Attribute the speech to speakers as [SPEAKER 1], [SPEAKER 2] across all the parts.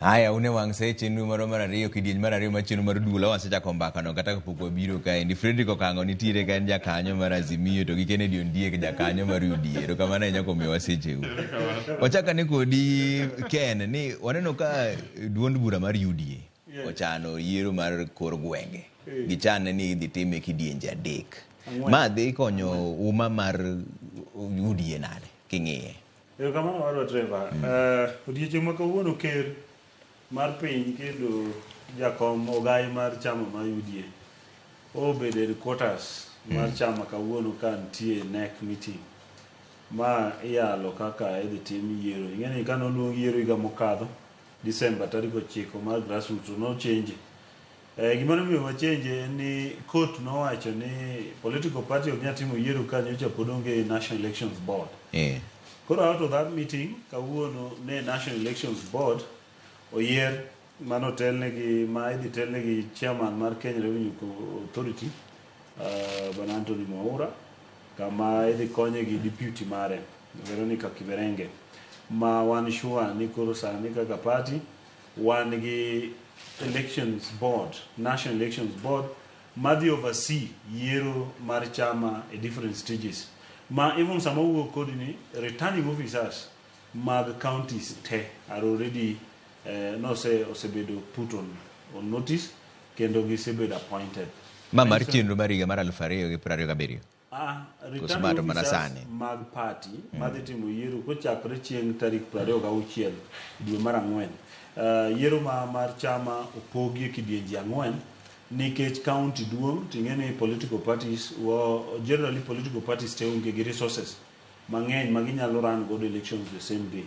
[SPEAKER 1] Haya, une wang' sa e chenro marwa mar ariyo, kidieny mar ariyo mar chenro mar duol. Wasechako mbakano kata kapok wabiro kaendi. Fredrick Okang'o nitiere ka en jakanyo mar Azimio to gi Kennedy Ondiek jakanyo mar UDA. Erokamano ahinya kuom miyowa secheu. Wachak ane kodi Ken ni waneno ka duond bura mar UDA ochano yiero mar kor gwenge. Gichane ni idhi time e kidienje adek. Ma dhi konyo umma mar UDA nade king'iye?
[SPEAKER 2] Erokamano wadwa Trevor. Odiochieng' ma kawuono ker mar piny kendo jakom ogai mar chama mar UDA obedo e headquarters mar chama kawuono ka nitie NEC meeting ma iyalo kaka idhi tim yiero. Ing'e ni kane oluong yiero higa mokadho December tarik 9 mar grassroots to nochange. Gima nomiyo wachange en ni court nowacho ni political party ok nyal timo yiero ka nyocha pod onge National Elections Board. Koro out of that meeting kawuono ne National Elections Board oyier manotelne gi ma idhi telne gi chairman mar Kenya Revenue Authority Bwana Anthony Mwaura kama idhi konye gi deputy mare Veronica Kiberenge ma wan sure ni koro sani kaka party wan gi elections board, National Elections Board madhi oversee yiero mar chama e different stages ma even sama wuok kodi ni returning officers mag counties te are already nose osebedo put on notice kendo gisebedo appointed.
[SPEAKER 1] Ma mar chenro mar higa mar 2027.
[SPEAKER 2] Returning
[SPEAKER 1] ma to mana
[SPEAKER 2] officers
[SPEAKER 1] sani.
[SPEAKER 2] Mag party madhi timo yiero kochakore chieng' tarik 26 dwe mar ang'wen. Yiero ma mar chama opogi e kidienje ang'wen nikech county duong' ting'e ni political parties wa, generally political parties te onge gi resources mang'eny ma ginyalo run godo elections the same day.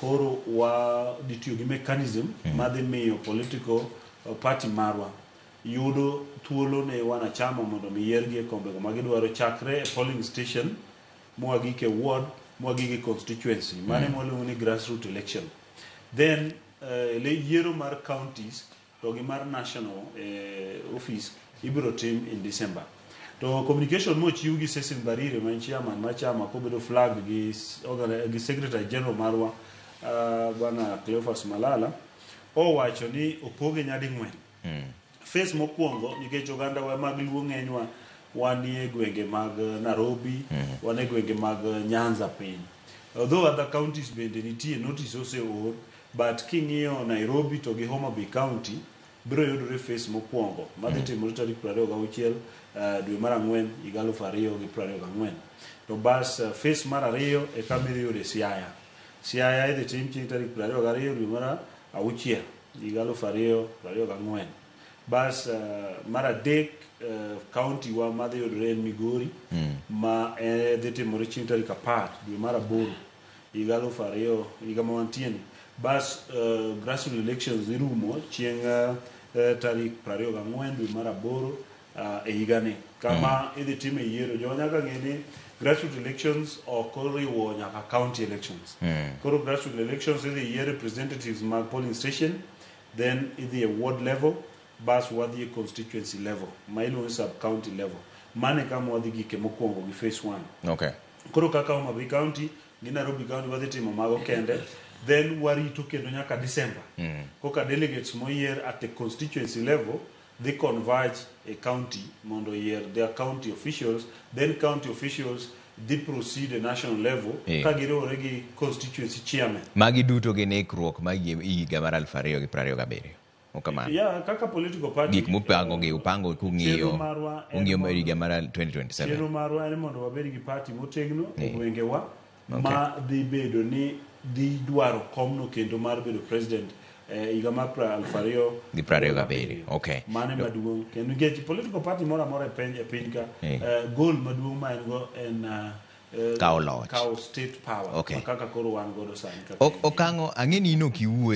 [SPEAKER 2] Koro wadhi tiyo gi mechanism madhi miyo political party marwa yudo thuolo ne wanachama mondo mi yiergi e kombego ma gidwaro chakre e polling station mwagik e ward mwagik e constituency mano ema waluongo ni grassroot election. Then yiero mar counties to gi mar national office ibiro tim in December. To communication mochiw gi Cecil Mbarire ma en chairman mar chama kobedo flagged gi secretary general marwa bwana Cleophas Malala owacho ni opoge nyading'wen. Phase mokwongo nikech oganda wa mag Luo ng'enywa wanie gwenge mag Nairobi, wan e gwenge mag Nyanza piny. Although other counties bende nitie notice oseor, but king'iyo Nairobi to gi Homa Bay County biro yudore phase mokwongo madhi timore tarik 26 dwe mar ang'wen higa 2024. To bas phase mar ariyo e kama idhi yude Siaya. Siaya idhi tim chieng' tarik 22 dwe mar auchiel higa 2024. Bas mar adek county wa madhi yudore en Migori ma dhi timore chieng' tarik 10 dwe mar aboro higa 2000 higa ma wantie ni. Bas grassroots elections dhi rumo chieng' tarik 24 dwe mar aboro e higani kama idhi time yiero. Jowa nyaka ng'e ni grassroots elections ok oriwo nyaka county elections. Koro grassroots elections idhi yier representatives mag polling station, then idhi e ward level, bas wadhi e constituency level ma iluongo ni sub county level. Mano e kama wadhi gike mokwongo gi phase one. Koro kaka Homa Bay County gi Nairobi County wadhi timo mago kende, then warito kendo nyaka December. Koka delegates moyier at the constituency level dhi converge e county mondo oyier their county officials, then county officials dhi proceed e national level ka giriwore gi constituency chairman.
[SPEAKER 1] Magi duto gin ikruok mag higa mar 2027. Okamano.
[SPEAKER 2] Yeah, kaka political party.
[SPEAKER 1] Gik mupango gi upango kung'iyo
[SPEAKER 2] chenro marwa en
[SPEAKER 1] ung'iyo higa mar 2027.
[SPEAKER 2] Chenro marwa en mondo wabed gi party motegno e gwengewa ma dhi bedo ni dhi dwaro komno kendo mar bedo president higa mar 2000
[SPEAKER 1] Gi 27. Okay.
[SPEAKER 2] Mano ema duong' kendo nikech political party moro amora e piny ka goal maduong' ma en go en
[SPEAKER 1] Kawo loch.
[SPEAKER 2] Kawo state power ma kaka koro wan godo sani kaka
[SPEAKER 1] Okang'o ang'e ni in ok iwuo.